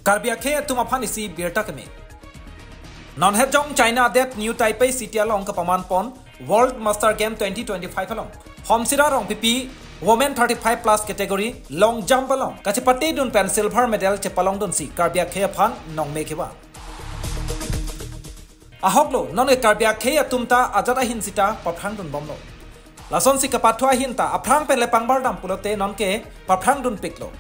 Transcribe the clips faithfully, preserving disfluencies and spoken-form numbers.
Karbi akhei atum aphan isi birta keme. Non het jong China adet New Taipei City along kapaman pon World Master Game twenty twenty-five along Homsira Rongpipi women thirty-five plus category long jump along kachepate dun pen silver medal chepalong dunsi Karbi akhei aphan nongme kevan. Ahok lo, non ke Karbi akhei atum ta ajat ahin sita paphrang dun bomlo. Lasonsi kapathu ahin ta aphrang pen le pangbar dam pulote non ke paphrang dun piklo.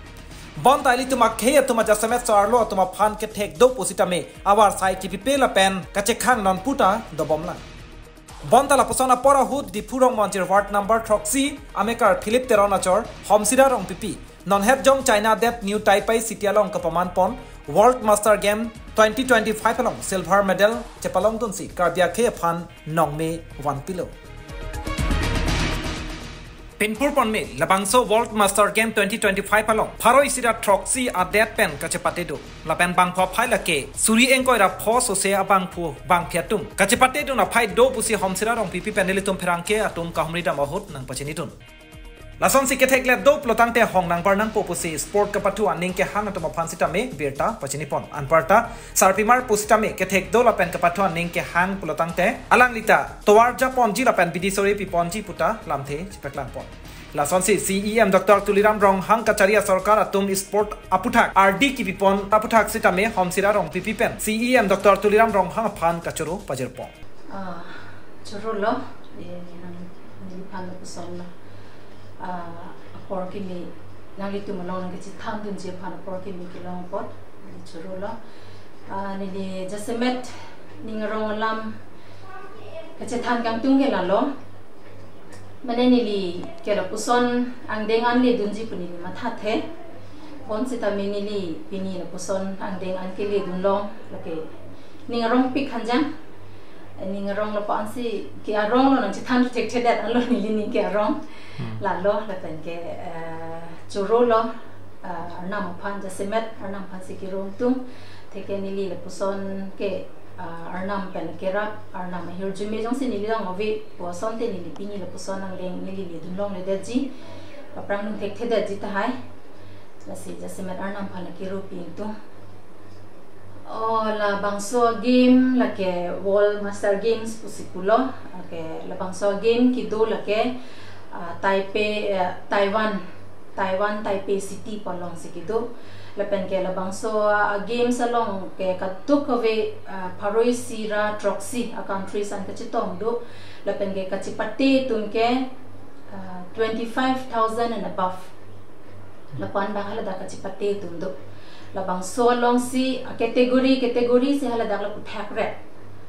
Bonta ilitum akhei atum ajasemet so-arlo atum aphan kethek do pusitame avarsai kipipe lapen kachekhang non puta dobom lang. Bonta lapuson apor ahut Diphu Rongmonjir ward number throksi amekar Philip Teron achor Homsira Rongpipi non het jong China adet New Taipei City along kapaman pon World Master Game twenty twenty-five along silver medal chepalong dunsi Karbi akhei aphan nongme vanpilo. Pinpur ponme labangso World Master Game twenty twenty-five along pharo isi ra throksi adet pen kachepate do. Lapen bangphu aphai lake suri ingkoi ra pho sose abangphu bangphi atum kachepate dun aphai do pusi Homsira Rongpipi pen nelitum pherangke atum kahumri dam ahut nangpachini dun. Lasonsi kethek le do pulotangte hong nangbar nangpo pusi sport kapathu aning kehang atum aphan sitame birta pachini pon. Anparta sarpimar pusitame kethek do lapen kapathu aning kehang pulotangte alanglita tovar japonji lapen bidi sore piponji puta lamthe chepaklang pon. Lasonsi C E M Doctor Tuliram Ronghang kachari asorkar atum sport aputhak ardi kipipon aputhak sitame Homsira Rongpipi pen C E M Doctor Tuliram Ronghang aphan kachoro pajirpon. Ah, choro lo, eh, nang niliphan lapuson lo. Ah, apor kimi nanglitum along nangkachethan dunji aphan apor kimi kelong apot, choro lo. Ah, neli jasemet ning arong alam kachethan kangtung ke lalo. Mane neli ke lapuson angdeng an le dunji pu neli mathathe. Bonsitame neli pini lapuson angdeng an kele dunlong lake ning arong pik hanjang. Ning arong lapu-ansi ke arong lo nangchethan thekthedet anlo neli ning ke arong. Hmm. Lalo lapen ke, eh, choro lo, eh, Arnam aphan jasemet Arnam aphansi kerongtung. Theke neli lapuson ke, eh, Arnam pen kerap, Arnam ahirjume jongsi neli dang ove pu asonte neli pini lapuson angdeng neli le dunlongledetji. Aphrang nung thekthedetji tahai. Lasi jasemet Arnam aphan kero pi ingtung. Oh, labangso game lake World Master Games pusi pulo. Lake labangso game kedo lake, ah, Taipei, eh, Taiwan, Taiwan Taipei City pu alongsi kedo. Lapen ke labangso, ah, games along ke kadokave, ah, pharo isi ra throksi a countries an kachetong do. Lapen ke kachepate atum ke, ah, twenty-five thousand and above. Lapu-an bang haladak kachepate atum do. Labangso alongsi, ah, category, category si haladak lapu thakre.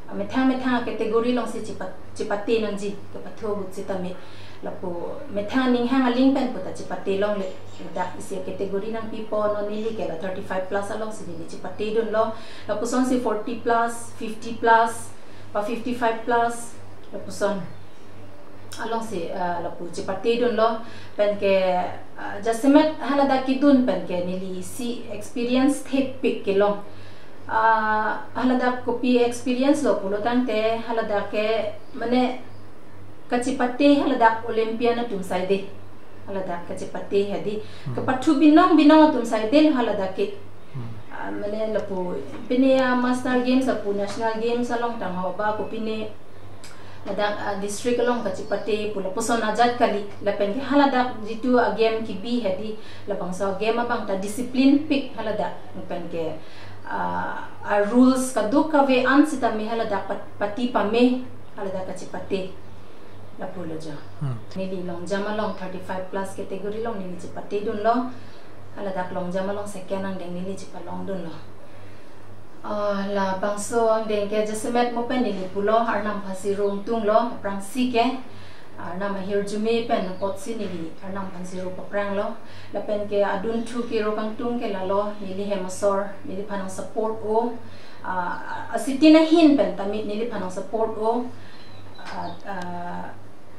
Ah, methang methang category alongsi chepa-, chepate nangji, kepathu ahut sitame. Lapu methang aning hang aling pen puta chepate longle. Ladak isi category nangpipo, non neli ke la thirty-five plus alongsi neli chepate dunlo. Lapusonsi forty plus, fifty plus, pa fifty-five plus, lapuson alongsi, ah, lapu chepate dunlo, pen ke, ah, jasemet haladak kedun pen ke neli isi experience thepik kelong. Ah, haladak kopi experience lo pulotangte haladak ke mane kachepate haladak Olympian atum saide. Haladak kachepate hadi. Hmm. Kepathu binong binong atum saide lo haladak ke. Hmm. Ah, mane lapu pine a Master Games lapu National Games along tangho ba ko pine ladak, ah, district along kachepate pu lapuson ajat kali, lapen ke haladak jitu a game kebi hadi labangso game abang ta discipline pik haladak, lapen ke, ah, a rules kadokave an sitame haladak pat-, pati pame haladak kachepate lapulo jo. Hmm. Neli long jump along thirty-five plus category along neli chepate dunlo. Haladak long jump along second angdeng neli chepalong dunlo. Ah, labangso angdeng ke jasemet mo pen neli pulo Arnam aphansi rongtunglo, aphrangsi ke Arnam ahirjume pen apotsi neli Arnam aphansi ro papranglo. Lapen ke adunthu kero kangtung ke lalo, neli hem asor neliphan nang support o. Ah, a city na hin pen tame neliphan nang support o. Ah, ah,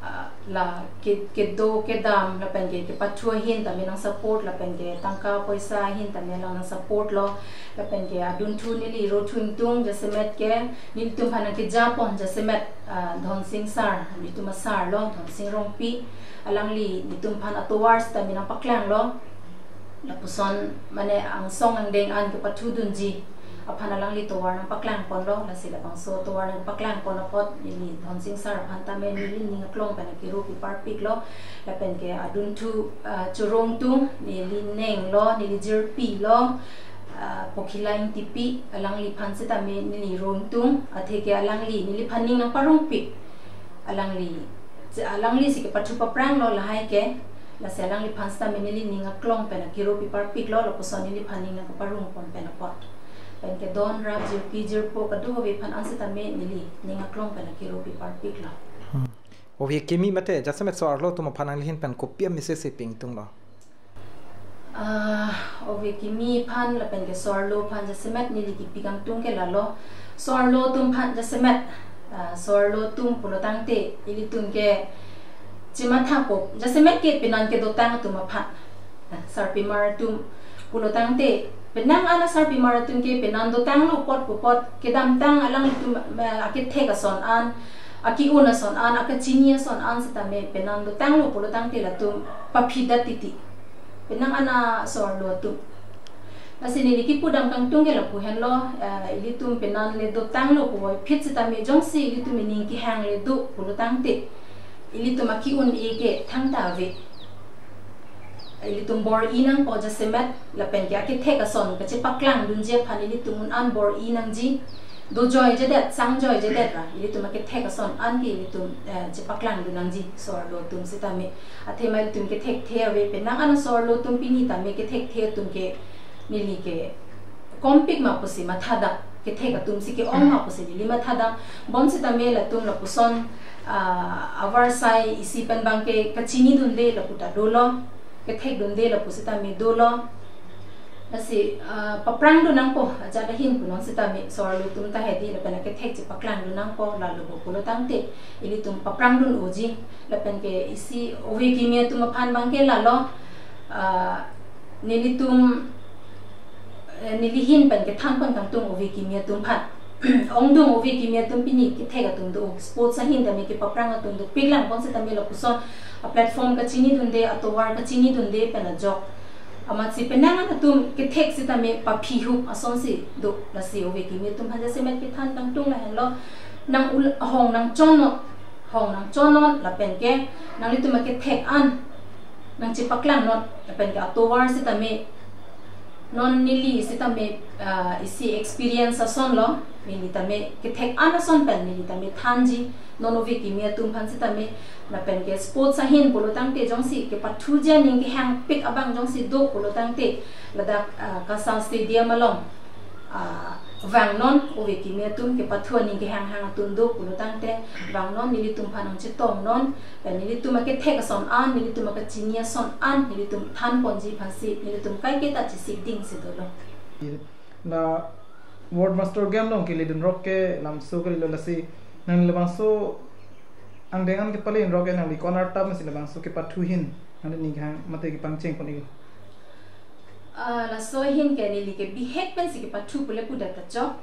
ah, la ke, kedo kedam lapen ke, kepathu ahin tame nang support, lapen ke tangka poisa ahin tame lang nang support lo, lapen ke adunthu neli ro thuntung jasemet ke nelitum aphan nangkejapon jasemet, ah, Dhonsing sir, nelitum asar lo, Dhonsing Rongpi, alangli nelitum aphan atovar sitame nangpaklanglo. Lapuson mane angsong angdeng an kepathudunji aphan alangli tovar nangpaklang ponlo, lasi labangso tovar nangpaklang pon apot neli Dhonsing sir aphan tame neli ning aklong pen akero piparpiklo, lapen ke adunthu, ah, chorong atum neli nenglo, neli jirpilo, ah, Pokhila Ingtipi, alangliphan sitame neli rong atum, athe ke alangli neliphan ning nangparongpik. Alangli, alangli si kepathu papranglo lahai ke, lasi alangliphan sitame neli ning aklong pen akero piparpiklo, lapuson neliphan ning nangkaparong pon pen apot. Pen ke don rap jirpi jirpo kadokave aphan an sitame neli ning aklong pen akero piparpiklo. Hmm. Ove kimi mate jasemet so-arlo atum aphan nanglihin pen kopi a-message si pi ingtunglo? Ah, ove kimi aphan lapen ke so-arlo aphan jasemet neli kipi kangtung ke lalo. So-arlo atum aphan jasemet, ah, so-arlo atum pulo tangte ilitum ke chemathapo, jasemet ke penan kedotang atum aphan. Ah, sarpimar atum pulo tangte penang an asarpimar atum ke penan dotanglo apot pu apot kedamtang alanglitum, eh, akethek ason an, ake-un ason an, akachini ason an sitame penan dotanglo pulo tangte latum paphidat titi. Penang an aso-arlo atum. Lasi neli kipudam kangtung ke lapu henlo, eh, ilitum penan le dotanglo puvoiphit sitame jongsi ilitum ining kehang le do pulo tangte ilitum ake-un-e ke thangta ave. Ilitum bor-i nangpo jasemet, lapen ke akethek ason kachepaklangdunji aphan ilitum un an bor-i nangji. Dojoijedet, sangjoijedet ra ilitum akethek ason an ke ilitum, eh, chepaklangdun nangji so-arlo atum sitame. Athema ilitum kethekthe ave, penang an so-arlo atum pini tame kethekthe atum ke neli ke kompik ma pusi mathadam, kethek atum si ke-ong ma pusi neli mathadam. Bonsitame latum lapuson, ah, avarsai isi pen bang ke kachinidunde lapu ta dolo, kethekdunde lapu sitame dolo. Lasi, ah, paprangdun nangpo, ajat ahin punon sitame so-arlo atum ta hedi lapen akethek chepaklangdun nangpo, lalo bo pulo tangte ilitum paprangdun-oji. Lapen ke isi ove kimi atum aphan bang ke lalo, ah, nelitum, eh, nelihin pen kethan pon kangtung ove kimi atum aphan. Ongdung ove kimi atum pini kethek atum do, sports ahin tame kepaprang atum dopiklang pon sitame lapuson a-platform kachinidunde, atovar kachinidunde pen ajok. Amatsi penang an atum kethek sitame paphihup asonsi do, lasi ove kimi atum aphan jasemet kethan kangtung lahenlo, nang ul-, hong nangchonnon, hong nangchonnon lapen ke nanglitum akethek an nangchepaklangnon, lapen ke atovar sitame non neli sitame, ah, isi experience asonlo, neli tame kethek an ason pen neli tame thanji, non ove kimi atum aphan sitame, lapen ke sports ahin pulo tangte jongsi kepathuji aning kehangpik abang jongsi do pulo tangte ladak, ah, Kasa Stadium along, ah, vangnon, ove kimi atum kepathu aning kehanghang atum do pulo tangte vangnon, nelitum aphan nangchetongnon, pen nelitum akethek ason an, nelitum akachini ason an nelitum than ponji aphansi nelitum kaiketa chesik dingsi dolo. La World Master Game along keledunrok ke lamso kalilo, lasi nangli labangso angdeng an kepaledenrok ke nangli konat tap masi labangso kepathu ahin nangli ning kehang mate kepangcheng pon-iklo? Ah, laso ahin ke neli ke bihek pensi kepathu pule pudet kachok.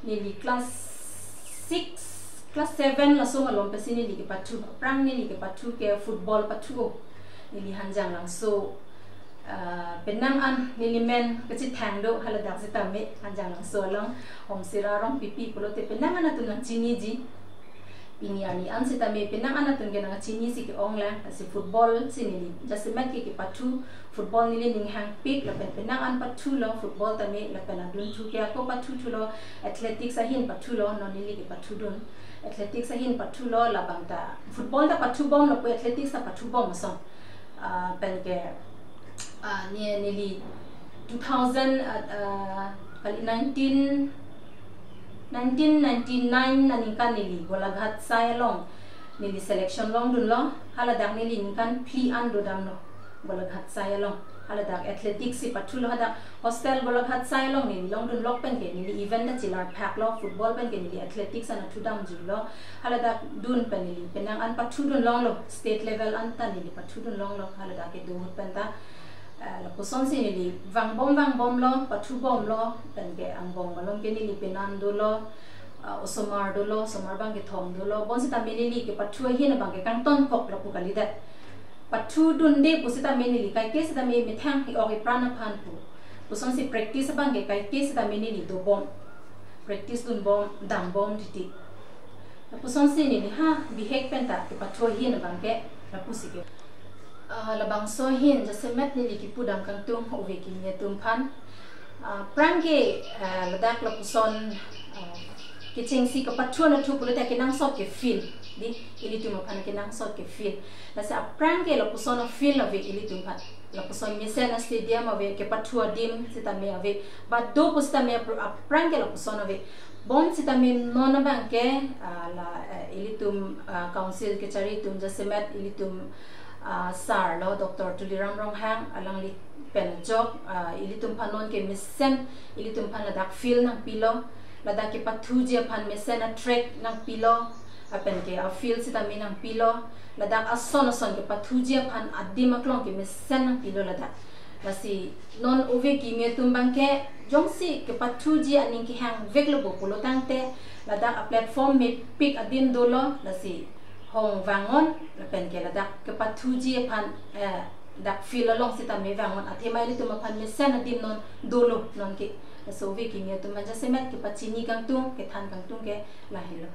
Neli class six, class seven laso malom pensi neli kepathu. Aphrang neli kepathu ke football pathu-o. Neli Hanjanglangso, ah, penang an neli men kachethang do, haladak sitame Hanjanglangso along Homsira Rongpipi pulote penang an atum nangchiniji. Pini arni an sitame penang an atum ke nangchinisi ke-onglang, lasi football si neli jasemet ke kepathu, football neli ning hangpik, lapen penang an pathulo football tame, lapen adunthu ke ako pathuthulo, athletics ahin pathulo, non neli kepathudun. Athletics ahin pathulo, labang ta football ta pathubom lapu athletics ta pathubom ason. Ah, pen ke, ah, ne, neli two thousand, ah, ah, kali nineteen, nineteen ninety-nine aningkan neli Golaghat sai along neli selection longdunlo, haladak neli ningkan phli an dodamlo Golaghat sai along. Haladak athletics si pathulo, hadak hostel Golaghat sai along neli longdunlok pen ke neli event ta chelarphaklo, football pen ke neli athletics an athudamjulo. Haladak dun pen neli penang an pathudunlonglo, state level an ta neli pathudunlonglo, haladak kedo ahut pen ta. Eh, lapusonsi neli vangbom vangbomlo, pathubomlo, pen ke angbong malom ke neli penan dolo, ah, osomar dolo, osomar bang kethom dolo, bonsitame neli kepathu ahin abang ke kangtonkok lapu kalidet. Pathudunde pusitame neli kaike sitame methang i-ok ipran aphan pu. Pusonsi practice abang ke kaike sitame neli dobom. Practice dunbom, dambom titi. Pusonsi neli ha bihek penta kepathu ahin abang ke lapusi ke. Ah, labangso ahin jasemet neli kipudam kangtung ove kimi atum aphan. Ah, aphrang ke, ah, ladak lapuson, ah, kechengsi kepathu anatthu pulote kenangsot ke field. Di, ilitum aphan kenangsot ke field. Lasi aphrang ke lapuson a-field ave ilitum aphan. Lapuson mesen a-stadium ave, kepathu adim sitame ave. Ba do pusitame apr-, aphrang ke lapuson ave. Bonsitame non abang ke, ah, la, eh, ilitum, ah, council kechari atum jasemet ilitum, ah, sir lo Doctor Tuliram Ronghang alangli pen ajok, ah, ilitum aphan non ke mesen ilitum aphan ladak field nangpilo, ladak kepathuji aphan mesen a-track nangpilo, lapen ke a-field sitame nangpilo, ladak ason ason kepathuji aphan adim aklong ke mesen nangpilo ladak. Lasi non ove kimi atum abang ke jongsi kepathuji aning kehang veklo bo pulo tangte, ladak a-platform mepik adim dolo, lasi hong vangnon, lapen ke ladak kepathuji aphan, eh, dak field along sitame vangnon, athema ilitum aphan mesen adim non dolo non ke. Laso ove kimi atum aphan jasemet kepachini kangtung, kethan kangtung ke lahelo.